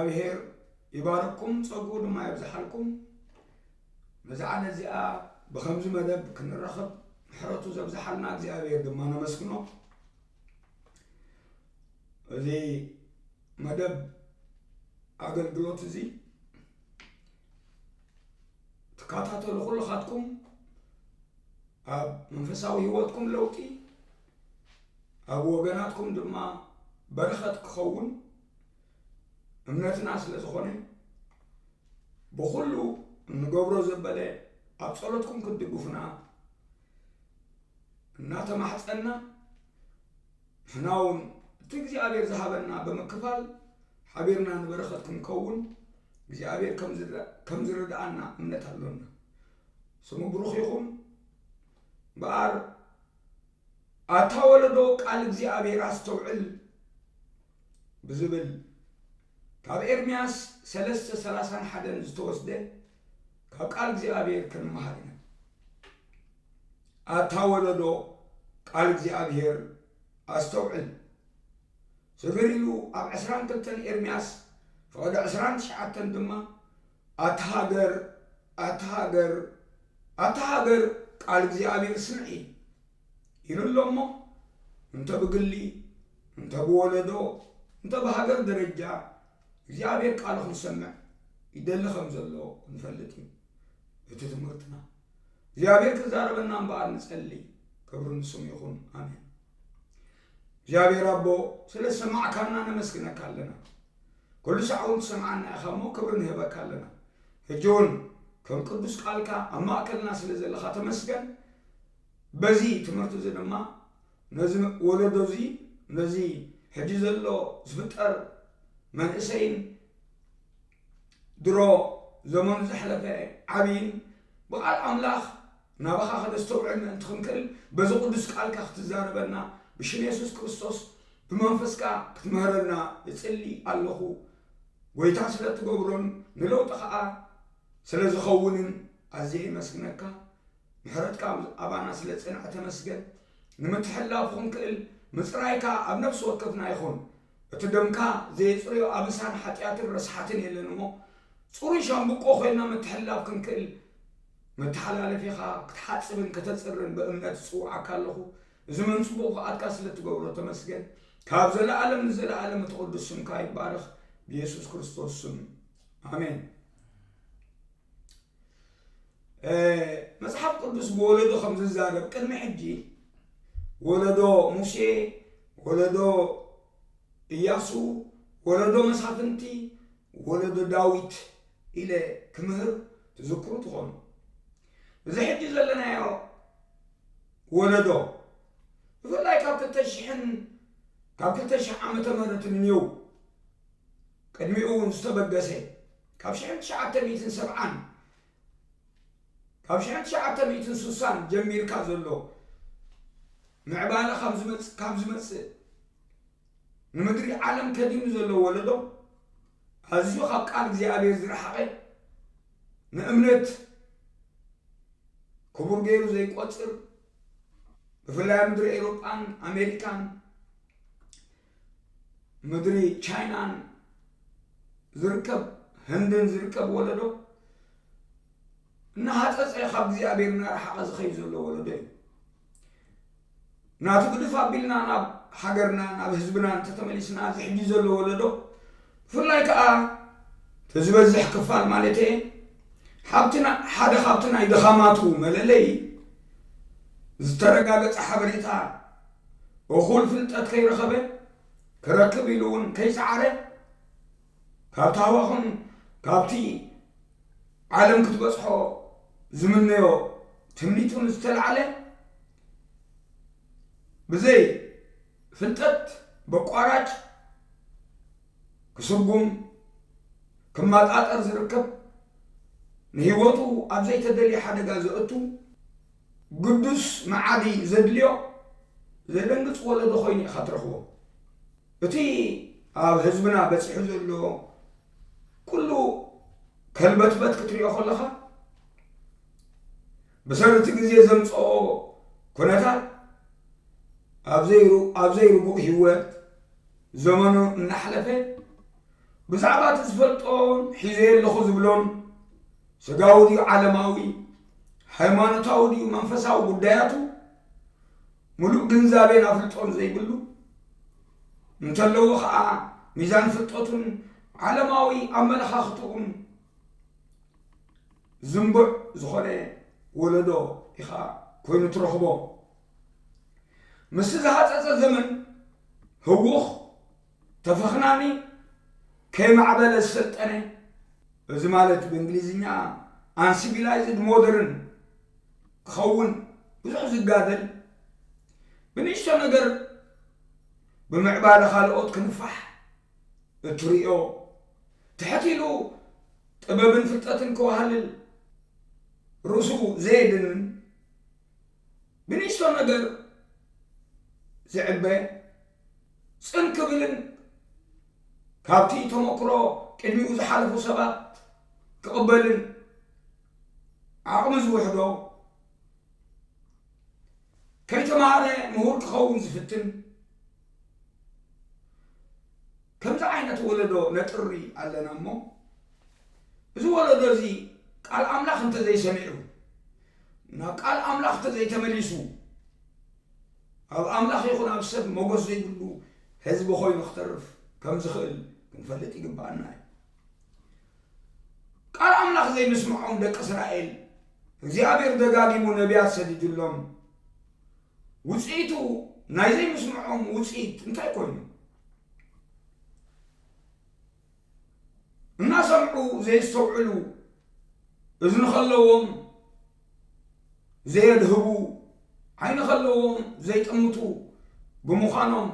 እግዚኣብሔር ይባርኩም፣ ጸጉኡ ድማ የብዝሓልኩም። ነዚ ዓለ እዚኣ ብኸምዚ መደብ ክንረኸብ ምሕረቱ ዘብዝሓልና እግዚኣብሔር ድማ ነመስግኖ። እዚ መደብ ኣገልግሎት እዚ ትከታተሉ ኩልኻትኩም ኣብ መንፈሳዊ ህይወትኩም ለውጢ፣ ኣብ ወገናትኩም ድማ በረኸት ክኸውን እምነትና ስለ ዝኾነ፣ ብኹሉ እንገብሮ ዘበለ ኣብ ጸሎትኩም ክትድግፉና እናተማሕጸና፣ ንሕና እውን እቲ እግዚኣብሔር ዝሃበና ብምክፋል ሓቢርና ንበረኸት ክንከውን እግዚኣብሔር ከም ዝረ-፣ ከም ዝረድኣና እምነት ኣሎና። ስሙ ብሩኽ ይኹን። እምበኣር፣ ኣታ ወለዶ ቃል እግዚኣብሔር ኣስተውዕል ብዝብል ካብ ኤርምያስ ሰለስተ ሰላሳን ሓደን ዝተወስደ ካብ ቃል እግዚኣብሔር ክንመሃር ኢና። ኣታ ወለዶ ቃል እግዚኣብሔር ኣስተውዕል። ስግር ኢሉ ኣብ ዕስራን ክልተን ኤርምያስ ፍቕዲ ዕስራን ትሽዓተን ድማ ኣታ ሃገር፣ ኣታ ሃገር፣ ኣታ ሃገር ቃል እግዚኣብሔር ስምዒ ኢሉ ኣሎ እሞ፣ እንተ ብግሊ፣ እንተ ብወለዶ፣ እንተ ብሃገር ደረጃ እግዚኣብሔር ቃሉ ክንሰምዕ ይደሊ ከም ዘሎ ንፈልጥ እዩ። እቲ ትምህርትና እግዚኣብሔር ክዛረበና እምበኣር ንጸሊ። ክብሪ ንስሙ ይኹን። ኣሜን። እግዚኣብሔር ኣቦ፣ ስለ ዝሰማዕካና ነመስግነካ ኣለና። ኩሉ ሳዕ እውን ትሰምዓና ኢኻ እሞ ክብሪ ንህበካ ኣለና። ሕጂ እውን ከም ቅዱስ ቃልካ ኣብ ማእከልና ስለ ዘለኻ ተመስገን። በዚ ትምህርቲ እዚ ድማ ነዚ ወለዶ እዚ፣ ነዚ ሕጂ ዘሎ ዝፍጠር መንእሰይን ድሮ ዘመኑ ዘሕለፈ ዓብይን ብቓል ኣምላኽ ናባኻ ከነስተውዕል ምእንቲ ክንክእል በዚ ቅዱስ ቃልካ ክትዛረበና ብሽም የሱስ ክርስቶስ ብመንፈስካ ክትምህረና እጽሊ ኣለኹ። ጎይታ ስለ እትገብሮን ንለውጢ ኸኣ ስለ ዝኸውንን ኣዝየ የመስግነካ። ምሕረትካ ኣባና ስለ ዝጸንዐ ተመስገን። ንምትሕልላፉ ክንክእል ምጽራይካ ኣብ ነፍሲ ወከፍና ይኹን። እቲ ደምካ ዘየጽርዮ ኣበሳን ሓጢኣትን ረስሓትን የለን እሞ፣ ጽሩይ ሻምብቆ ኮይና ምትሕልላፍ ክንክእል መተሓላለፊኻ ክትሓጽብን ከተጽርን ብእምነት እጽውዓካ ኣለኹ። እዚ መን ጽቡቕ ፍቓድካ ስለ እትገብሮ ተመስገን። ካብ ዘለኣለም ንዘለኣለም እቲ ቅዱስ ስምካ ይባረኽ። ብየሱስ ክርስቶስ ስም፣ ኣሜን። እ፣ መጽሓፍ ቅዱስ ብወለዶ ከም ዝዛረብ ቅድሚ ሕጂ ወለዶ ሙሴ፣ ወለዶ ኢያሱ፣ ወለዶ መሳፍንቲ፣ ወለዶ ዳዊት ኢለ ክምህር ትዝክሩ ትኾኑ። እዚ ሕጂ ዘለናዮ ወለዶ ብፍላይ ካብ ክልተ ሽሕን ካብ ክልተ ሽሕ ዓመተ ምህረትን ንየው ቅድሚኡ እውን ዝተበገሰ ካብ ሽሕን ትሽዓተ ሚእትን ሰብዓን ካብ ሽሕን ትሽዓተ ሚእትን ስሳን ጀሚርካ ዘሎ ምዕባለ ካብ ዝመጽእ ካብ ዝመጽእ ንምድሪ ዓለም ከዲኑ ዘሎ ወለዶ ኣዝዩ ካብ ቃል እግዚኣብሔር ዝረሓቐ ንእምነት ክቡር ገይሩ ዘይቆጽር ብፍላይ ኣብ ምድሪ ኤውሮጳን ኣሜሪካን ምድሪ ቻይናን ዝርከብ ህንድን ዝርከብ ወለዶ እናሃጸጸ ካብ እግዚኣብሔር እናረሓቐ ዝኸይድ ዘሎ ወለዶ እዩ። ናቱ ግድፍ ኣቢልና ናብ ሃገርና ናብ ህዝብና እንተተመሊስና እዚ ሕጂ ዘሎ ወለዶ ብፍላይ ከዓ እቲ ዝበዝሕ ክፋል ማለት እየ ሓብትና ሓደ ካብቲ ናይ ድኻማቱ መለለይ ዝተረጋገጸ ሓበሬታ እኹል ፍልጠት ከይረኸበ ክረክብ ኢሉ እውን ከይጸዓረ ካብቲ ሃዋኹን ካብቲ ዓለም ክትበጽሖ ዝምነዮ ትምኒቱን ዝተላዕለ ብዘይ ፍልጠት በቋራጭ ክስጉም ክመጣጠር ዝርከብ ንህይወቱ ኣብ ዘይተደልየ ሓደጋ ዘእቱ ግዱስ መዓዲ ዘድልዮ ዘደንግጽ ወለዶ ኮይኑ ኢኻ ትረኽቦ። እቲ ኣብ ህዝብና በጺሑ ዘሎ ኩሉ ከልበትበት ክትሪኦ ከለኻ ብሰሪ እቲ ግዜ ዘምጽኦ ኩነታት ኣብ ዘይሩ ኣብ ዘይርጉእ ህይወት ዘመኑ እናሕለፈ ብዛዕባ እቲ ዝፈልጦን ሒዘዮ ኣለኹ ዝብሎን፣ ስጋዊ ድዩ ዓለማዊ፣ ሃይማኖታዊ ድዩ መንፈሳዊ ጉዳያቱ፣ ምሉእ ግንዛቤን ኣፍልጦን ዘይብሉ፣ እንተለዎ ኸኣ፣ ሚዛን ፍልጠቱን ዓለማዊ ኣመለኻኽትኡን ዝንቡዕ ዝኾነ ወለዶ ኢኻ ኮይኑ ትረኽቦ። ምስቲ ዝሃጸጸ ዘመን ህዉኽ፣ ተፈኽናኒ፣ ከይማዕበለ ዝሰልጠነ፣ እዚ ማለት ብእንግሊዝኛ ኣንሲቪላይዝድ ሞደርን ክኸውን ብዙሕ ዝጋደል፣ ብንእሽቶ ነገር ብምዕባለ ካልኦት ክንፋሕ እትርእዮ፣ ትሕት ኢሉ ጥበብን ፍልጠትን ክወሃልል ርእሱ ዘየድንን፣ ብንእሽቶ ነገር ዝዕበ፣ ጽን ክብልን ካብቲ ተመክሮ ቅድሚኡ ዝሓለፉ ሰባት ክቕበልን ዓቕሚ ዝውሕዶ፣ ከይተማሃረ ምሁር ክኸውን ዝፍትን፣ ከምዚ ዓይነት ወለዶ ነጥሪ ኣለና እሞ፣ እዚ ወለዶ እዚ ቃል ኣምላኽ እንተዘይሰሚዑ፣ ናብ ቃል ኣምላኽ እንተዘይተመሊሱ፣ ኣብ ኣምላኽ ይኹን ኣብ ሰብ መጎስ ዘይብሉ ህዝቢ ኮይኑ ክተርፍ ከም ዝኽእል ክንፈልጥ ይግብኣና እዩ። ቃል ኣምላኽ ዘይምስምዖም ደቂ እስራኤል፣ እግዚኣብሔር ደጋጊሙ ነቢያት ሰዲዱሎም፣ ውጽኢቱ፣ ናይ ዘይምስምዖም ውጽኢት እንታይ ኮይኑ? እናሰምዑ ዘየስተውዕሉ፣ እዝኒ ከለዎም ዘየድህቡ፣ ዓይኒ ከለዎም ዘይጥምቱ ብምዃኖም፣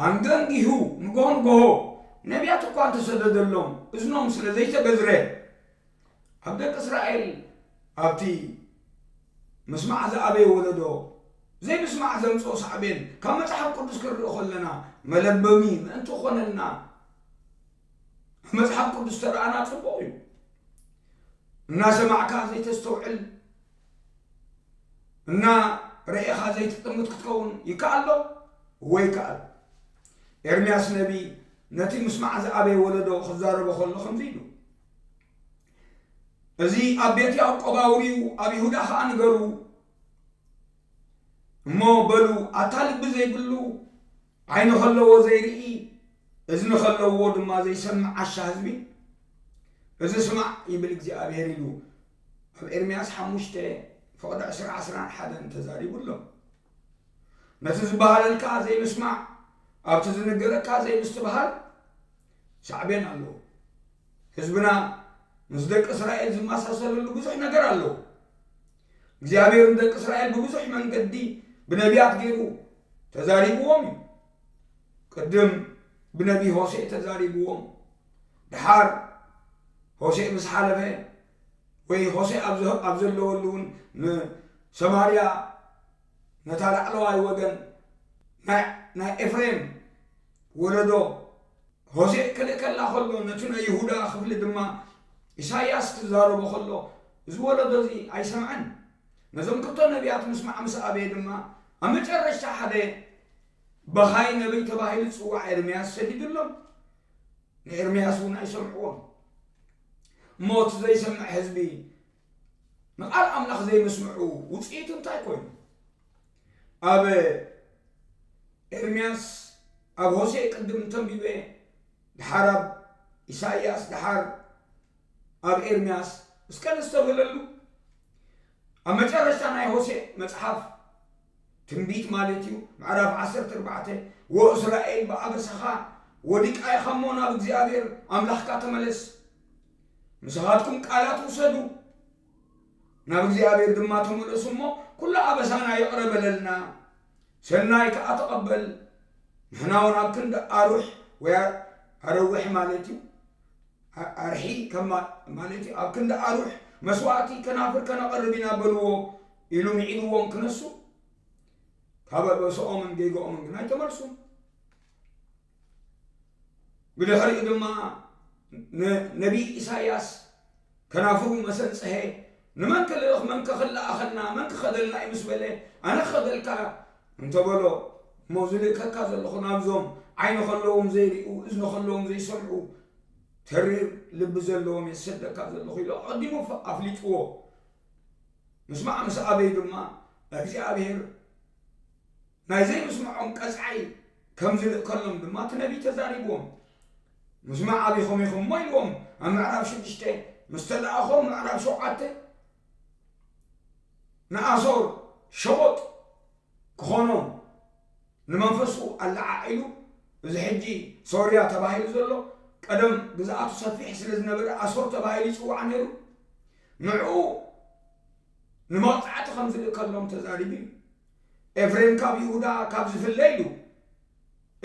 ኣንገንጊሁ ንግሆ ንግሆ ነቢያት እኳ እንተሰደደሎም፣ እዝኖም ስለ ዘይተገዝረ፣ ኣብ ደቂ እስራኤል፣ ኣብቲ ምስማዕ ዝኣበየ ወለዶ፣ ዘይምስማዕ ዘምጽኦ ሳዕቤን፣ ካብ መጽሓፍ ቅዱስ ክንርኢ ከለና፣ መለበሚ ምእንቲ ክኾነልና፣ መጽሓፍ ቅዱስ ተረኣና ጽቡቕ እዩ። እናሰማዕካ ዘይተስተውዕል፣ እናረኤኻ ዘይትጥምት ክትከውን ይከኣል ዶ? ወይ ይከኣል። ኤርምያስ ነቢ ነቲ ምስማዕ ዝኣበየ ወለዶ ክዛረቦ ከሎ ከምዚ ኢሉ፣ "እዚ ኣብ ቤት ያዕቆብ ኣውርዩ፣ ኣብ ይሁዳ ኸኣ ንገሩ። እሞ በሉ፣ ኣታ ልቢ ዘይብሉ፣ ዓይኒ ከለዎ ዘይርኢ፣ እዝኒ ከለዎ ድማ ዘይሰምዕ ዓሻ ህዝቢ፣ እዚ ስማዕ ይብል እግዚኣብሔር" ኢሉ ኣብ ኤርምያስ ሓሙሽተ ፍቕዲ ዕስራ፣ ዕስራን ሓደን ተዛሪቡ ኣሎ። ነቲ ዝበሃለልካ ዘይምስማዕ፣ ኣብቲ ዝንገረካ ዘይምስትብሃል ሳዕቤን ኣለዎ። ህዝብና ምስ ደቂ እስራኤል ዝመሳሰለሉ ብዙሕ ነገር ኣለዎ። እግዚኣብሔር ንደቂ እስራኤል ብብዙሕ መንገዲ ብነቢያት ገይሩ ተዛሪብዎም እዩ። ቅድም ብነቢ ሆሴዕ ተዛሪብዎም። ደሓር ሆሴዕ ምስ ሓለፈ፣ ወይ ሆሴዕ ኣብ ዘ-፣ ኣብ ዘለወሉ እውን ንሰማርያ፣ ነታ ላዕለዋይ ወገን ናይ፣ ናይ ኤፍሬም ወለዶ፣ ሆሴዕ ክልእከላ ከሎ፣ ነቲ ናይ ይሁዳ ክፍሊ ድማ ኢሳይያስ ክዛረቦ ከሎ፣ እዚ ወለዶ እዚ ኣይሰምዐን። ነዞም ክልተ ነቢያት ምስማዕ ምስ ኣበየ ድማ፣ ኣብ መጨረሽታ ሓደ በኻይ ነቢይ ተባሂሉ ዝጽዋዕ ኤርምያስ ሰዲዱሎም። ንኤርምያስ እውን ኣይሰምዕዎን። እሞ እቲ ዘይሰምዕ ህዝቢ፣ ንቓል ኣምላኽ ዘይምስምዑ ውጽኢቱ እንታይ ኮይኑ? ኣብ ኤርምያስ፣ ኣብ ሆሴዕ ቅድም ተንቢበ፣ ድሓር ኣብ ኢሳይያስ፣ ድሓር ኣብ ኤርምያስ፣ እስከ ነስተብህለሉ። ኣብ መጨረሽታ ናይ ሆሴዕ መጽሓፍ፣ ትንቢት ማለት እዩ፣ ምዕራፍ ዓሰርተ ኣርባዕተ፣ "ወእስራኤል ብኣበሳኻ ወዲቃ ኢኻ እሞ ናብ እግዚኣብሔር ኣምላኽካ ተመለስ። ንስኻትኩም ቃላት ውሰዱ፣ ናብ እግዚኣብሔር ድማ ተመለሱ እሞ፣ ኩሉ ኣበሳና ይቕረ በለልና፣ ሰናይ ከኣ ተቐበል። ንሕና እውን ኣብ ክንዲ ኣሩሕ ወይ ኣረዊሕ" ማለት እዩ፣ ኣ-፣ ኣርሒ ከም ማ-፣ ማለት እዩ፣ "ኣብ ክንዲ ኣሩሕ መስዋእቲ ከናፍር ከነቐርብ ኢና" በልዎ ኢሉ ምዒድዎም ክነሱ፣ ካብ ኣበስኦምን ጌግኦምን ግን ኣይተመልሱን። ብድሕሪኡ ድማ ነ-፣ ነቢይ ኢሳይያስ ከናፍሩ መሰንጽሐ፣ "ንመን ክልእኽ፣ መን ከ ክለኣኸልና፣ መን ክኸደልና እዩ?" ምስ በለ፣ "ኣነ ክኸደልካ" እንተበሎ፣ "እሞ ዝልእከካ ዘለኹ ናብዞም ዓይኒ ከለዎም ዘይርእዩ፣ እዝኒ ከለዎም ዘይሰምዑ፣ ተሪር ልቢ ዘለዎም እየ ዝሰደካ ዘለኹ ኢሉ ኣቐዲሙ ኣፍ-፣ ኣፍሊጥዎ። ምስማዕ ምስ ኣበዩ ድማ እግዚኣብሔር ናይ ዘይምስምዖም ቀጽዓይ ከም ዝልእከሎም ድማ እቲ ነቢይ ተዛሪብዎም። ምስማዕ ኣቢኹም ኢኹም እሞ ኢልዎም ኣብ ምዕራፍ ሽዱሽተ፣ ምስ ተለኣኾም ምዕራፍ ሸውዓተ ንኣሶር ሸቦጥ ክኾኖም ንመንፈሱ ኣለዓዒሉ፣ እዚ ሕጂ ሶርያ ተባሂሉ ዘሎ ቀደም ግዝኣቱ ሰፊሕ ስለ ዝነበረ ኣሶር ተባሂሉ ይጽዋዕ ነይሩ። ንዕኡ ንመቕጻዕቲ ከም ዝልእከሎም ተዛሪቡ እዩ። ኤፍሬም ካብ ይሁዳ ካብ ዝፍለ ኢሉ፣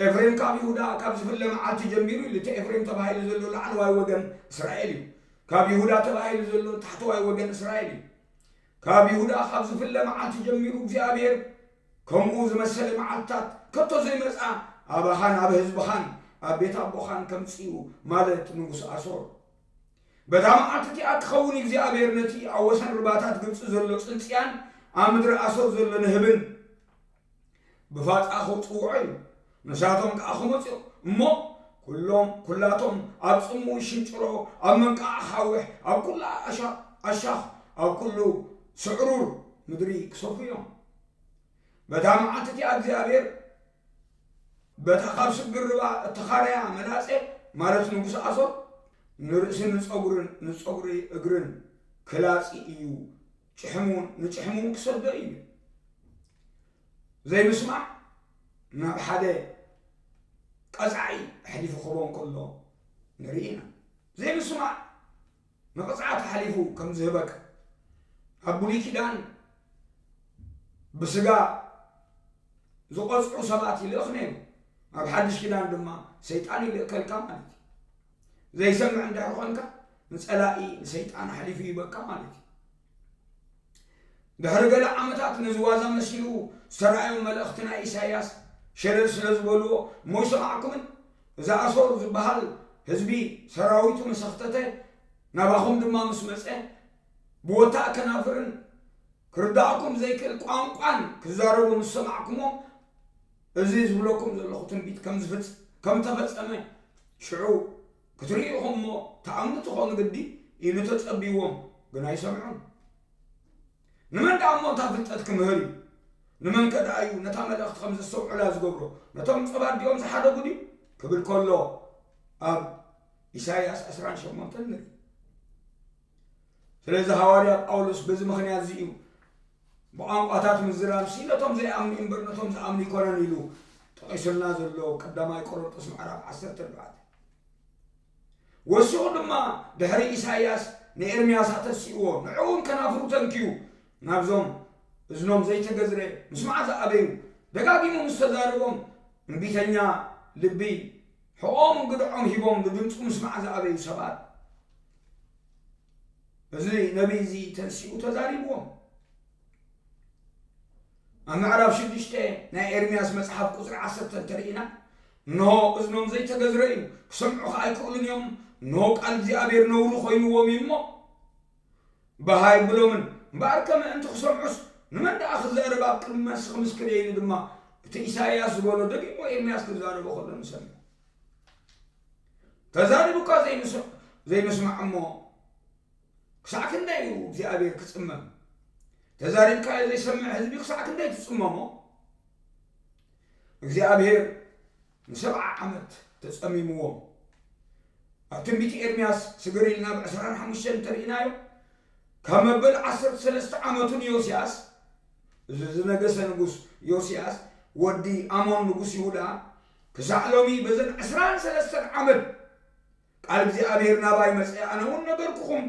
ኤፍሬም ካብ ይሁዳ ካብ ዝፍለ መዓልቲ ጀሚሩ ኢሉ፣ እቲ ኤፍሬም ተባሂሉ ዘሎ ላዕለዋይ ወገን እስራኤል እዩ። ካብ ይሁዳ ተባሂሉ ዘሎ ታሕተዋይ ወገን እስራኤል እዩ። ካብ ይሁዳ ካብ ዝፍለ መዓልቲ ጀሚሩ እግዚኣብሔር ከምኡ ዝመሰለ መዓልትታት ከቶ ዘይመጽኣ ኣባኻን ኣብ ህዝብኻን ኣብ ቤት ኣቦኻን ከምጽኡ ማለት ንጉስ ኣሶር። በታ መዓልቲ እቲኣ ክኸውን እግዚኣብሔር ነቲ ኣብ ወሰን ርባታት ግብጺ ዘሎ ጽንጽያን ኣብ ምድሪ ኣሶር ዘሎ ንህብን ብፋጻ ክጽውዖ እዩ። ንሳቶም ከኣ ክመጹ እሞ ኩሎም ኩላቶም ኣብ ጽምው ሽንጭሮ ኣብ መንቃዕ ሓውሕ ኣብ ኩላ ኣሻ-፣ ኣሻኽ ኣብ ኩሉ ስዕሩር ምድሪ ክሰፉ እዮም። በታ መዓልቲ እቲኣ እግዚኣብሔር በታ ካብ ስግር ርባ እተኻረያ መላጸ ማለት ንጉስ ኣሶር ንርእስን ንጸጉርን ንጸጉሪ እግርን ክላጺ እዩ፣ ጭሕሙን ንጭሕሙን ክሰዶ እዩ። ዘይምስማዕ ናብ ሓደ ቀጻዒ ኣሕሊፉ ክህቦ እንከሎ ንርኢ ኢና። ዘይምስማዕ ንቕጽዓት ኣሕሊፉ ከም ዝህበካ ኣብ ብሉይ ኪዳን ብስጋ ዝቐጽዑ ሰባት ይልእኽ ነይሩ። ኣብ ሓድሽ ኪዳን ድማ ሰይጣን ይልእከልካ ማለት እዩ። ዘይሰምዕ እንድሕር ኾንካ ንጸላኢ ንሰይጣን ኣሕሊፉ ይህበካ ማለት እዩ። ድሕሪ ገለ ዓመታት ነዚ ዋዛ መሲሉ ዝተራእዮም መልእኽቲ ናይ ኢሳይያስ ሸለል ስለ ዝበልዎ እሞ ይሰማዕኩምን፣ እዚ ኣሶር ዝበሃል ህዝቢ ሰራዊቱ ምስ ኣኽተተ ናባኹም ድማ ምስ መጸ ብወታእ ከናፍርን ክርዳእኩም ዘይክእል ቋንቋን ክዛረቡ ምስ ሰማዕኩሞ፣ እዚ ዝብለኩም ዘለኹ ትንቢት ከም ዝፍጽ-፣ ከም ተፈጸመ ሽዑ ክትርእዩ ኢኹም እሞ ትኣምኑ ትኾኑ ግዲ ኢሉ ተጸብይዎም፣ ግን ኣይሰምዑን። ንመን ደኣ እሞ እታ ፍልጠት ክምህር እዩ? ንመን ከ ደኣ እዩ ነታ መልእኽቲ ከም ዘስተውዕላ ዝገብሮ? ነቶም ጸባዲኦም ዝሓደጉ ድዩ? ክብል ከሎ ኣብ ኢሳይያስ ዕስራን ሸሞንተን ንርኢ። ስለዚ ሃዋርያ ጳውሎስ በዚ ምኽንያት እዚ እዩ ብቋንቋታት ምዝራብሲ ነቶም ዘይኣምኑ እምበር ነቶም ዝኣምኑ ኣይኮነን ኢሉ ጠቒሱልና ዘሎ ቀዳማይ ቆሮንጦስ ምዕራፍ ዓሰርተ ኣርባዕተ። ወሲኹ ድማ ድሕሪ ኢሳይያስ ንኤርምያስ ኣተሲእዎ፣ ንዕኡ እውን ከናፍሩ ተንክዩ ናብዞም እዝኖም ዘይተገዝረ ምስማዕ ዝኣበዩ፣ ደጋጊሙ ምስ ተዛረቦም እምቢተኛ ልቢ ሕቖኦም እንግድዖም ሂቦም ንድምፁ ምስማዕ ዝኣበዩ ሰባት እዚ ነቢይ እዚ ተንሲኡ ተዛሪብዎም። ኣብ ምዕራፍ ሽዱሽተ ናይ ኤርምያስ መጽሓፍ ቁጽሪ ዓሰርተ እንተርኢና፣ እንሆ እዝኖም ዘይተገዝረ እዩ፣ ክሰምዑ ኸኣ ኣይክእሉን እዮም፣ እንሆ ቃል እግዚኣብሔር ነውሪ ኮይንዎም እዩ እሞ፣ በሃይ ብሎምን፣ እምበኣርከ ምእንቲ ክሰምዑስ ንመን ደኣ ክዛረብ ኣብ ቅድሚ መንሲ ክምስክር እየ ኢሉ ድማ እቲ ኢሳይያስ ዝበሎ ደጊሙ ኤርምያስ ክዛረቦ ከሎ ንሰምዕ። ተዛሪቡ እኳ ዘይምስ-፣ ዘይምስማዕ እሞ ክሳዕ ክንደይ እዩ እግዚኣብሔር ክጽመም? ተዛሪብካዮ ዘይሰምዕ ህዝቢ ክሳዕ ክንደይ ትጽመሞ? እግዚኣብሔር ንሰብዓ ዓመት ተጸሚምዎም። ኣብ ትንቢት ኤርምያስ ስግር ኢልና ኣብ ዕስራን ሓሙሽተን እንተርኢናዮ፣ ካብ መበል ዓሰርተ ሰለስተ ዓመቱ ንዮስያስ፣ እዚ ዝነገሰ ንጉስ ዮስያስ፣ ወዲ ኣሞን ንጉስ ይሁዳ፣ ክሳዕ ሎሚ በዘን ዕስራን ሰለስተን ዓመት ቃል እግዚኣብሔር ናባይ መጸ፣ ኣነ እውን ነገርኩኹም፣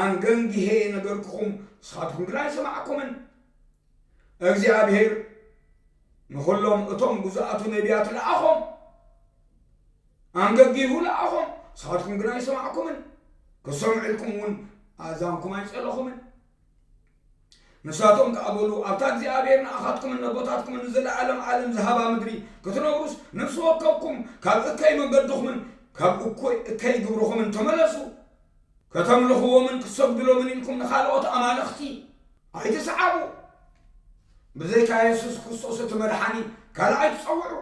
ኣንገንጊሄ ነገርኩኹም፣ ንስኻትኩም ግን ኣይሰማዕኩምን። እግዚኣብሔር ንኹሎም እቶም ግዙኣቱ ነቢያት ለኣኾም፣ ኣንገጊሁ ለኣኾም፣ ንስኻትኩም ግን ኣይሰማዕኩምን፣ ክሰምዑ ኢልኩም እውን ኣእዛንኩም ኣይጸለኹምን። ንሳቶም ከኣ በሉ፣ ኣብታ እግዚኣብሔር ንኣኻትኩምን ነቦታትኩምን ንዘለኣለም ዓለም ዝሃባ ምድሪ ክትነብሩስ፣ ነፍሲ ወከፍኩም ካብ እከይ መገድኹምን ካብ እኮይ እከይ ግብርኹምን ተመለሱ። ከተምልኽዎምን ክትሰግድሎምን ኢልኩም ንኻልኦት ኣማልኽቲ ኣይትስዓቡ። ብዘይካ የሱስ ክርስቶስ እቲ መድሓኒ ካልእ ኣይትጸውዑ።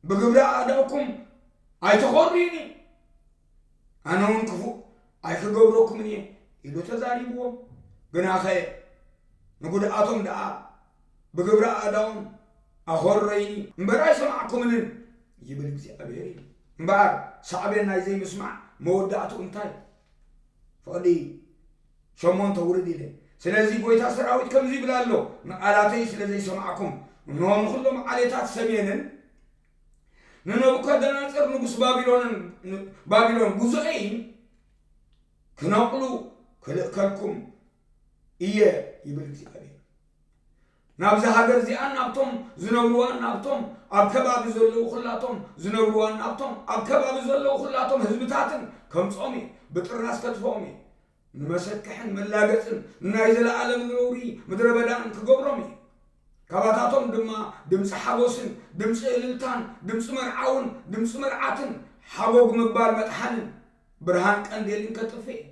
ብግብሪ ኣእዳውኩም ኣይተኾርዩኒ፣ ኣነ እውን ክፉእ ኣይክገብረኩምን እየ ኢሉ ተዛሪብዎም። ግናኸ ንጉድኣቶም ደኣ ብግብሪ ኣእዳዎም ኣኾረዩኒ እምበር ኣይሰማዕኩምንን ይብል እግዚኣብሔር እዩ። እምበኣር ሳዕቤን ናይ ዘይምስማዕ መወዳእትኡ እንታይ? ፍቕዲ ሸሞንተ ውርድ ኢለ። ስለዚ ጎይታ ሰራዊት ከምዚ ይብል ኣሎ፣ ንቓላተይ ስለ ዘይሰማዕኩም፣ እንሆ ንኹሎም ዓሌታት ሰሜንን ንነቡከደነፅር ንጉስ ባቢሎንን ባቢሎን ጉዞኤይን ክነቕሉ ክልእከልኩም እየ ይብል እግዚኣብሔር። ናብዛ ሃገር እዚኣን ናብቶም ዝነብርዋን ናብቶም ኣብ ከባቢ ዘለዉ ኩላቶም ዝነብርዋን ናብቶም ኣብ ከባቢ ዘለዉ ኩላቶም ህዝብታትን ከምፅኦም እየ። ብጥራስ ከጥፍኦም እየ። ንመሰክሕን መላገፅን ንናይ ዘለኣለም ነውሪ ምድረ በዳን ክገብሮም እየ። ካባታቶም ድማ ድምፂ ሓጎስን ድምፂ እልልታን ድምፂ መርዓውን ድምፂ መርዓትን ሓጎግ ምባል መጥሓንን ብርሃን ቀንዴልን ከጥፍእ እየ።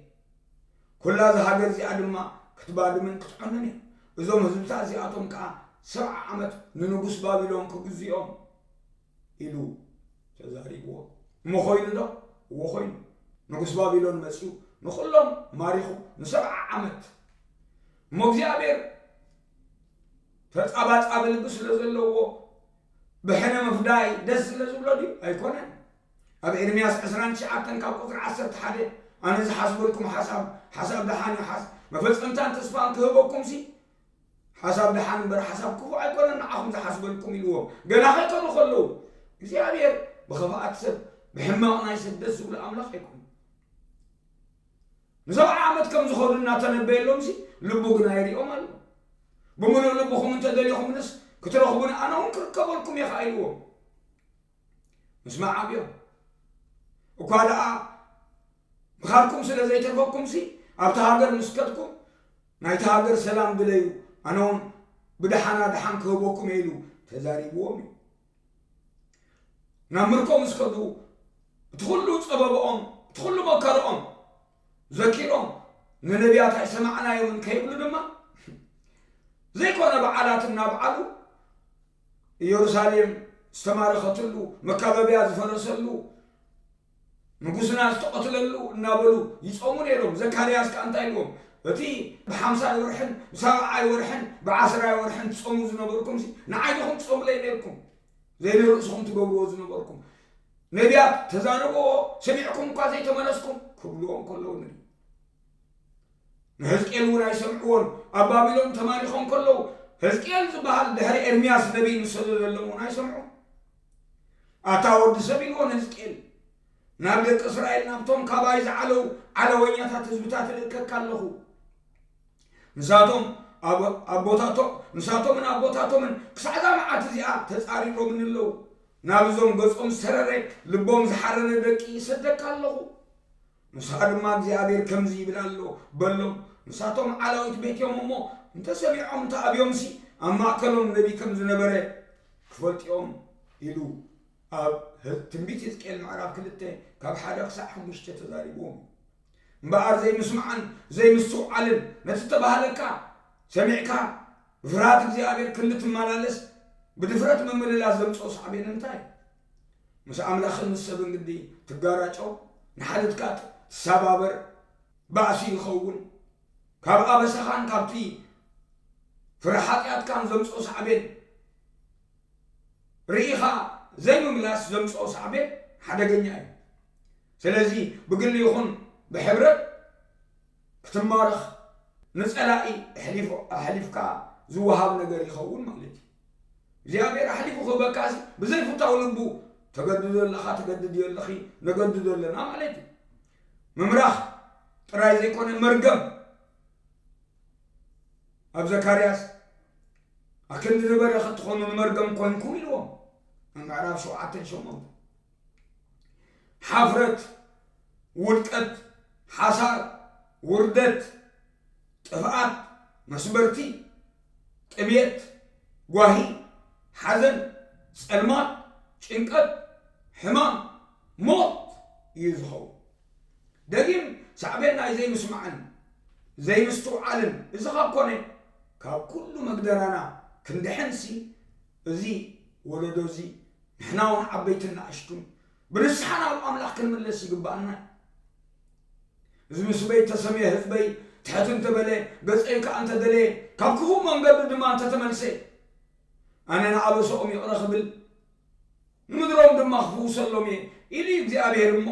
ኩላ እዛ ሃገር እዚኣ ድማ ክትባድምን ክትዖንን እያ። እዞም ህዝብታት እዚኣቶም ከዓ ሰብዓ ዓመት ንንጉስ ባቢሎን ክግዝኦም ኢሉ ተዛሪብዎ። እሞ ኮይኑ ዶ? እዎ ኮይኑ። ንጉስ ባቢሎን መፂኡ ንኹሎም ማሪኹ ንሰብዓ ዓመት። እሞ እግዚኣብሔር ተፃባፃቢ ልቢ ስለ ዘለዎ ብሕነ ምፍዳይ ደስ ስለ ዝብሎ ድዩ? ኣይኮነን። ኣብ ኤርምያስ ዕስራን ትሽዓተን ካብ ቁፅሪ ዓሰርተ ሓደ ኣነ ዝሓስበልኩም ሓሳብ ሓሳብ ደሓን እዩ፣ ሓስ መፈፀምታን ተስፋን ክህበኩም ሲ ሓሳብ ደሓን እምበር ሓሳብ ክፉእ ኣይኮነን ንዓኹም ዝሓስበልኩም ኢልዎም። ገና ከይኮኑ ከለዉ እግዚኣብሔር ብኸፍኣት ሰብ ብሕማቕ ናይ ሰብ ደስ ዝብሎ ኣምላኽ ኣይኮነን። ንሰብዓ ዓመት ከም ዝኸዱ እናተነበየሎም ሲ ልቡ ግን ኣይሪኦም ኣሎ። ብምሉእ ልብኹም እንተደሊኹምንስ ክትረኽቡን ኣነ እውን ክርከበልኩም እየ ኸዓ ኢልዎም። ምስማዕ ኣብዮም። እኳ ደኣ ምኻድኩም ስለ ዘይተርፈኩም ሲ ኣብቲ ሃገር ምስ ከድኩም ናይቲ ሃገር ሰላም ድለዩ፣ ኣነ እውን ብደሓና ደሓን ክህበኩም እየ ኢሉ ተዛሪብዎም እዩ። ናብ ምርኮ ምስ ከዱ እቲ ኩሉ ጸበብኦም እቲ ኩሉ መከርኦም ዘኪሮም ንነቢያት ኣይሰማዕናዮምን ከይብሉ ድማ ዘይኮነ በዓላት እናበዓሉ ኢየሩሳሌም ዝተማረኸትሉ መካበብያ ዝፈረሰሉ ንጉስና ዝተቐትለሉ እናበሉ ይጾሙ ነይሮም። ዘካርያስ ከኣ እንታይ ኢልዎም? እቲ ብሓምሳይ ወርሕን ብሰብዓይ ወርሕን ብዓስራይ ወርሕን ትጾሙ ዝነበርኩም ንዓይ ዲኹም ትጾሙለይ ነይርኩም? ዘይንርእስኹም ትገብርዎ ዝነበርኩም ነቢያት ተዛረብዎ ሰሚዕኩም እኳ ዘይተመለስኩም ክብልዎም ከለዉ ንርኢ። ንሕዝቅኤል እውን ኣይሰምዕዎን። ኣብ ባቢሎን ተማሪኾም ከለዉ ሕዝቅኤል ዝበሃል ድሕሪ ኤርምያስ ነቢይ ንሰዶ ዘሎም እውን ኣይሰምዑ። ኣታ ወዲ ሰብ ኢልዎ ንሕዝቅኤል፣ ናብ ደቂ እስራኤል ናብቶም ካባይ ዝዓለዉ ዓለወኛታት ህዝብታት እልእከካ ኣለኹ። ንሳቶም ኣቦታቶም ንሳቶምን ኣቦታቶምን ክሳዕ እዛ መዓት እዚኣ ተጻሪሮምኒ ኣለዉ። ናብ እዞም ገጾም ዝተረረ ልቦም ዝሓረረ ደቂ ይሰደካ ኣለኹ። ንስኻ ድማ እግዚኣብሔር ከምዚ ይብል ኣሎ በሎም። ንሳቶም ዓላዊት ቤት እዮም እሞ እንተሰሚዖም እንተኣብዮምሲ ኣብ ማእከሎም ነቢ ከም ዝነበረ ክፈልጥኦም ኢሉ ኣብ ትንቢት ሕዝቅኤል ምዕራፍ ክልተ ካብ ሓደ ክሳዕ ሓሙሽተ ተዛሪብዎም። እምበኣር ዘይምስማዕን ዘይምስትውዓልን ነቲ ተባህለካ ሰሚዕካ ብፍርሃት እግዚኣብሔር ክንዲ ትመላለስ ብድፍረት ምምልላስ ዘምፅኦ ሳዕቤን እንታይ? ምስ ኣምላኽን ምስ ሰብን ግዲ ትጋራጮ፣ ንሓድግካ ትሰባበር፣ ባእሲ ይኸውን። ካብ ኣበሳኻን ካብቲ ፍረ ሓጢኣትካን ዘምፅኦ ሳዕቤን ርኢኻ ዘይምምላስ ዘምፅኦ ሳዕቤን ሓደገኛ እዩ። ስለዚ ብግሊ ይኹን ብሕብረት ክትማረኽ ንፀላኢ ኣሕሊፎ ኣሕሊፍካ ዝወሃብ ነገር ይኸውን ማለት እዩ። እግዚኣብሔር ኣሕሊፉ ክህበካ ሲ ብዘይፍታው ልቡ ተገድዶ ኣለኻ፣ ተገድድዮ ኣለኺ፣ ነገድዶ ኣለና ማለት እዩ። ምምራኽ ጥራይ ዘይኮነ መርገም ኣብ ዘካርያስ ኣክንዲ ንበረኸት ትኾኑ ንመርገም ኮንኩም ኢልዎም። ኣብ ምዕራፍ ሸውዓተን ሸሞንተ ሓፍረት፣ ውድቀት፣ ሓሳር፣ ውርደት፣ ጥፍኣት፣ መስበርቲ፣ ጥሜት፣ ጓሂ፣ ሓዘን፣ ጸልማት፣ ጭንቀት፣ ሕማም፣ ሞት እዩ ዝኸውን። ደጊም ሳዕቤን ናይ ዘይምስማዕን ዘይምስትውዓልን እዚ ካብ ኮነ ካብ ኩሉ መግደራና ክንድሕንሲ እዚ ወለዶ እዚ ንሕና እውን ዓበይትን ንኣሽቱን ብንስሓ ናብ ኣምላኽ ክንምለስ ይግብኣና። እዚ ምስ በይ ተሰምየ ህዝበይ ትሕት እንተበለ፣ ገጸይ ከኣ እንተደለየ፣ ካብ ክፉእ መንገዱ ድማ እንተተመልሰ፣ ኣነ ንኣበሰኦም ይቕረ ክብል፣ ንምድሮም ድማ ክፍውሰሎም እየ ኢሉ እዩ እግዚኣብሔር። እሞ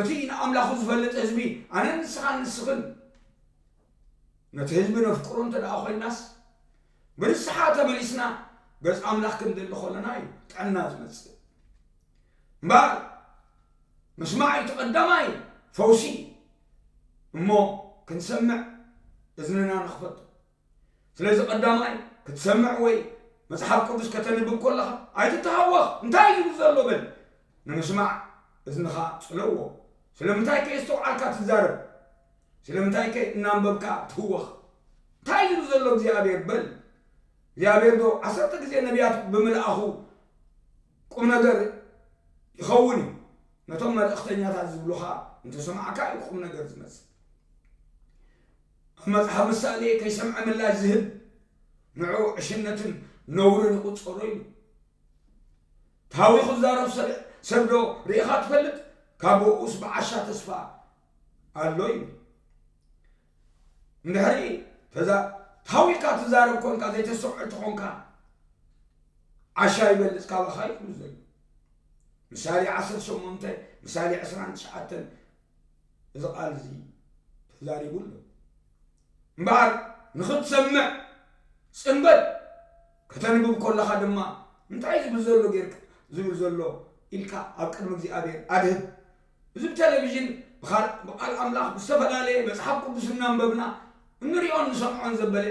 እቲ ንኣምላኹ ዝፈልጥ ህዝቢ፣ ኣነን ንስኻን ንስኽን ነቲ ህዝቢ ነፍቅሮ እንተ ደኣ ኮይንናስ፣ ብንስሓ ተመሊስና ገጽ ኣምላኽ ክንደሊ ከለና እዩ ጥዕና ዝመጽእ። እምበኣር ምስማዕ እቲ ቀዳማይ ፈውሲ እዩ። እሞ ክንሰምዕ እዝንና ንኽፈቶ። ስለዚ ቀዳማይ ክትሰምዕ ወይ መጽሓፍ ቅዱስ ከተንብብ ከለኻ ኣይትተሃወኽ። እንታይ እዩ ዝብል ዘሎ በል። ንምስማዕ እዝንኻ ጽለዎ። ስለምንታይ ከየስተውዓልካ ትዛረብ? ስለምንታይ ከ እናንበብካ ትህወኽ? እንታይ እዩ ዝብል ዘሎ እግዚኣብሔር በል። እግዚኣብሔር ዶ ዓሰርተ ግዜ ነቢያት ብምልኣኹ ቁም ነገር ይኸውን እዩ? ነቶም መልእኽተኛታት ዝብሉኻ እንተሰማዕካ እዩ ቁም ነገር ዝመጽእ። ኣብ መጽሓፍ ምሳሌ ከይሰምዐ ምላሽ ዝህብ ንዑ ዕሽነትን ነውርን ይቑጸሮ እዩ። ተሃዊኹ ዝዛረብ ሰብ፣ ሰብ ዶ ርኢኻ ትፈልጥ? ካብ ብኡስ ብዓሻ ተስፋ ኣሎ እዩ። እንድሕሪ ተዛ-፣ ተሃዊኽካ ትዛረብ ኮንካ፣ ዘይተስተውዕል ተኾንካ፣ ዓሻ ይበልጽ ካባኻ እዩ ዝብል ዘሎ። ምሳሌ ዓሰርተ ሸሞንተ፣ ምሳሌ ዕስራን ትሽዓተን፣ እዚ ቃል እዚ ተዛሪቡ ኣሎ። እምበኣር ንኽትሰምዕ ጽንበል፣ ከተንብብ ከለኻ ድማ እንታይ ዝብል ዘሎ ጌርካ፣ ዝብል ዘሎ ኢልካ ኣብ ቅድሚ እግዚኣብሔር ኣድህብ። እዚ ብቴሌቪዥን ብኻል-፣ ብቃል ኣምላኽ ብዝተፈላለየ መጽሓፍ ቅዱስ እናንበብና እንሪኦን ንሰምዖን ዘበለ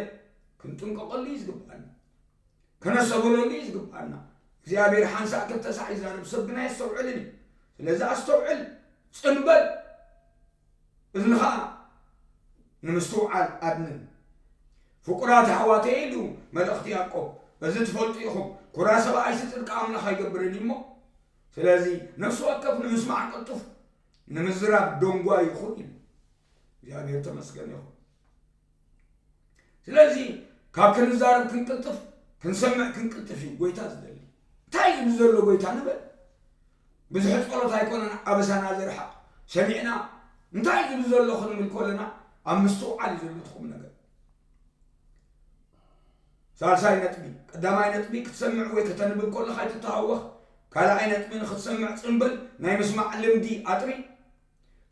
ክንጥንቀቐሉ እዩ ዝግብኣና። ከነሰብረሉ እዩ ዝግብኣና። እግዚኣብሔር ሓንሳእ ክልተ ሳዕ ይዛረብ፣ ሰብ ግና የስተውዕልን እዩ። ስለዚ ኣስተውዕል፣ ጽንበል፣ እዝንኻ ንምስትውዓል ኣድንን። ፍቁራት ኣሕዋተይ ኢሉ መልእኽቲ ያዕቆብ፣ እዚ ትፈልጡ ኢኹም፣ ኩራ ሰብኣይሲ ጽድቂ ኣምላኽ ኣይገብርን እዩ እሞ። ስለዚ ነፍሲ ወከፍ ንምስማዕ ቅልጡፍ፣ ንምዝራብ ደንጓይ ይኹን ኢሉ። እግዚኣብሔር ተመስገን ይኹን። ስለዚ ካብ ክንዛረብ ክንቅልጥፍ፣ ክንሰምዕ ክንቅልጥፍ እዩ ጎይታ ዝደሊ። እንታይ እዩ ዝብል ዘሎ ጎይታ ንበል። ብዙሕ ጸሎት ኣይኮነን ኣበሳና ዘርሕቕ። ሰሚዕና እንታይ እዩ ዝብል ዘሎ ክንብል ከለና ኣብ ምስትውዓል እዩ ዘሎ እቲ ቁም ነገር። ሳልሳይ ነጥቢ፣ ቀዳማይ ነጥቢ ክትሰምዕ ወይ ከተንብብ ከለኻ ኣይትተሃወኽ። ካልኣይ ነጥቢ ንክትሰምዕ ጽንበል፣ ናይ ምስማዕ ልምዲ ኣጥሪ።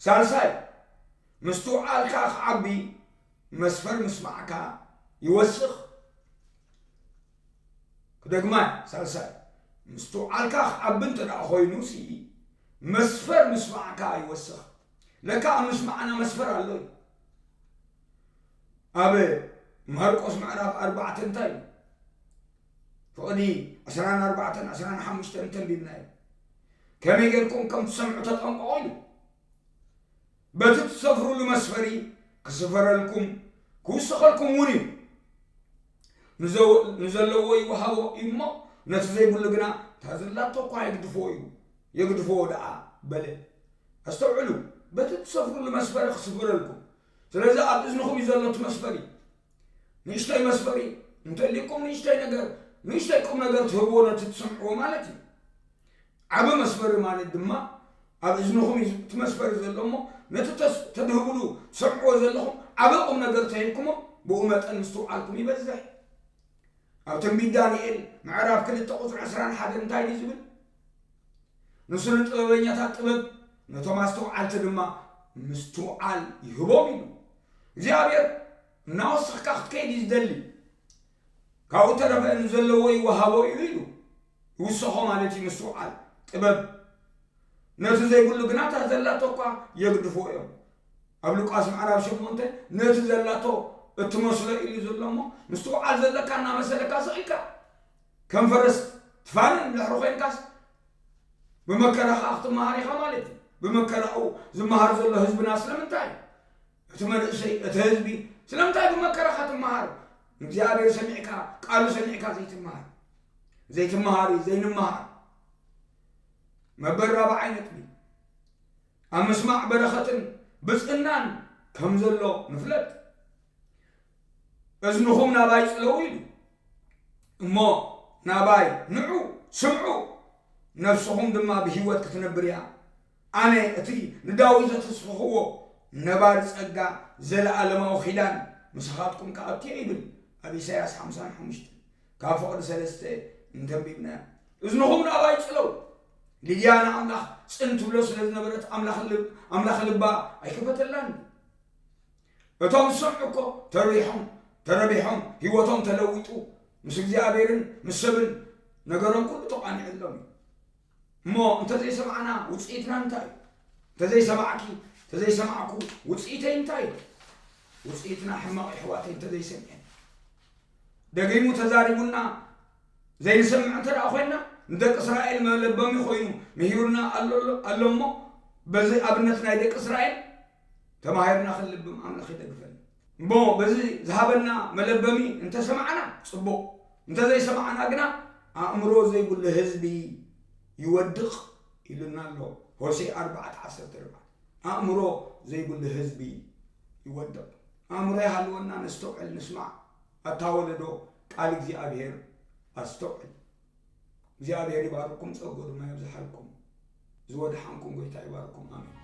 ሳልሳይ፣ ምስትውዓልካ ክዓቢ መስፈር ምስማዕካ ይወስኽ። ክደግማ፣ ሳልሳይ፣ ምስትውዓልካ ክዓቢ እንተ ደኣ ኮይኑሲ መስፈር ምስማዕካ ይወስኽ። ለካ ኣብ ምስማዕና መስፈር ኣሎ እዩ። ኣብ ማርቆስ ምዕራፍ ኣርባዕተ እንታይ እዩ? ፍቕዲ ዕስራን ኣርባዕተን ዕስራን ሓሙሽተን እንተንቢብናዮ፣ ከመይ ጌርኩም ከም ትሰምዑ ተጠንቀቑ ኢሉ። በቲ ትሰፍሩሉ መስፈሪ ክስፈረልኩም ክውሰኸልኩም እውን እዩ። ንዘው-፣ ንዘለዎ ይወሃቦ እዩ እሞ፣ ነቲ ዘይብሉ ግና እታ ዘላቶ እኳ የግድፎ እዩ፣ የግድፎ ደኣ በለ። ኣስተውዕሉ፣ በቲ ትሰፍሩሉ መስፈሪ ክስፈረልኩም። ስለዚ ኣብ እዝንኹም እዩ ዘሎ እቲ መስፈሪ። ንእሽተይ መስፈሪ እንተልዩኩም፣ ንእሽተይ ነገር፣ ንእሽተይ ቁም ነገር ትህብዎ ነቲ ትሰምዕዎ ማለት እዩ። ዓቢ መስፈሪ ማለት ድማ ኣብ እዝንኹም እዩ እቲ መስፈሪ ዘሎ እሞ፣ ነቲ ተስ-፣ ተድህብሉ ትሰምዕዎ ዘለኹም ዓቢ ቁም ነገር ተሂብኩሞ፣ ብኡ መጠን ምስትውዓልኩም ይበዝሕ። ኣብ ትንቢት ዳንኤል ምዕራፍ ክልተ ቁጽሪ ዕስራን ሓደን እንታይ ድዩ ዝብል? ንሱ ንጥበበኛታት ጥበብ፣ ነቶም ኣስተውዓልቲ ድማ ምስትውዓል ይህቦም ኢሉ። እግዚኣብሔር እናወሰኽካ ክትከይድ እዩ ዝደሊ። ካብኡ ተረፈ ንዘለዎ ይወሃቦ እዩ ኢሉ። ይውሰኾ ማለት እዩ ምስትውዓል፣ ጥበብ። ነቲ ዘይብሉ ግና እታ ዘላቶ እኳ የግድፎ እዮም። ኣብ ሉቃስ ምዕራፍ ሸሞንተ ነቲ ዘላቶ እትመስሎ ኢሉ ዘሎ እሞ፣ ምስትውዓል ዘለካ እናመሰለካ ስቕ ኢልካ ከም ፈረስ ትፋንን ድሕሪ ኮይንካስ ብመከራ ኸዓ ክትመሃር ኢኻ ማለት እዩ። ብመከራኡ ዝመሃር ዘሎ ህዝብና ስለምንታይ? እቲ መንእሰይ፣ እቲ ህዝቢ ስለምንታይ ብመከራ ኸዓ ትመሃር? እግዚኣብሔር ሰሚዕካ፣ ቃሉ ሰሚዕካ ዘይትመሃር? ዘይትመሃሪ፣ ዘይንመሃር። መበል ራብዓይ ነጥቢ፣ ኣብ ምስማዕ በረኸትን ብፅዕናን ከም ዘሎ ንፍለጥ። እዝንኹም ናባይ ጽለዉ ኢሉ። እሞ ናባይ ንዑ፣ ስምዑ። ነፍስኹም ድማ ብህይወት ክትነብር እያ። ኣነ እቲ ንዳዊት ዘተስፍኽዎ ነባሪ ጸጋ፣ ዘለኣለማዊ ኺዳን ምሳኻትኩም ክኣቱ እየ ይብል ኣብ ኢሳያስ ሓምሳን ሓሙሽተን። ካብ ፍቕዲ ሰለስተ እንተንቢብና፣ እዝንኹም ናባይ ጽለው። ሊድያ ንኣምላኽ ጽን ትብሎ ስለ ዝነበረት ኣምላኽ ልብ-፣ ኣምላኽ ልባ ኣይከፈተላን። እቶም ዝሰምዑ እኮ ተሪሖም፣ ተረቢሖም፣ ህይወቶም ተለዊጡ፣ ምስ እግዚኣብሔርን ምስ ሰብን ነገሮም ኩሉ ተቋኒዕሎም እዩ። እሞ እንተዘይሰማዕና ውፅኢትና እንታይ እዩ? እንተዘይሰማዕኪ፣ እንተዘይሰማዕኩ ውፅኢተይ እንታይ እዩ? ውፅኢትና ሕማቕ የሕዋተይ እንተዘይሰሚዐን። ደጊሙ ተዛሪቡና ዘይንሰምዕ እንተ ደኣ ኮይንና፣ ንደቂ እስራኤል መለበሚ ኮይኑ ምሂሩና ኣሎ፣ ኣሎ እሞ፣ በዚ ኣብነት ናይ ደቂ እስራኤል ተማሂርና ክንልብም ኣምላኽ ይደግፈና። እሞ በዚ ዝሃበና መለበሚ እንተሰማዕና ጽቡቕ፣ እንተዘይሰማዕና ግና ኣእምሮ ዘይብሉ ህዝቢ ይወድቕ ኢሉና ኣሎ። ሆሴዕ ኣርባዕተ ዓሰርተ ኣርባዕተ። ኣእምሮ ዘይብሉ ህዝቢ ይወድቕ። ኣእምሮ ይሃልወና፣ ነስተውዕል፣ ንስማዕ። ኣታ ወለዶ ቃል እግዚኣብሔር ኣስተውዕል። እግዚኣብሔር ይባርኩም፣ ጸጉ ድማ የብዝሓልኩም። ዝወድሓንኩም ጎይታ ይባርኩም። ኣሜን።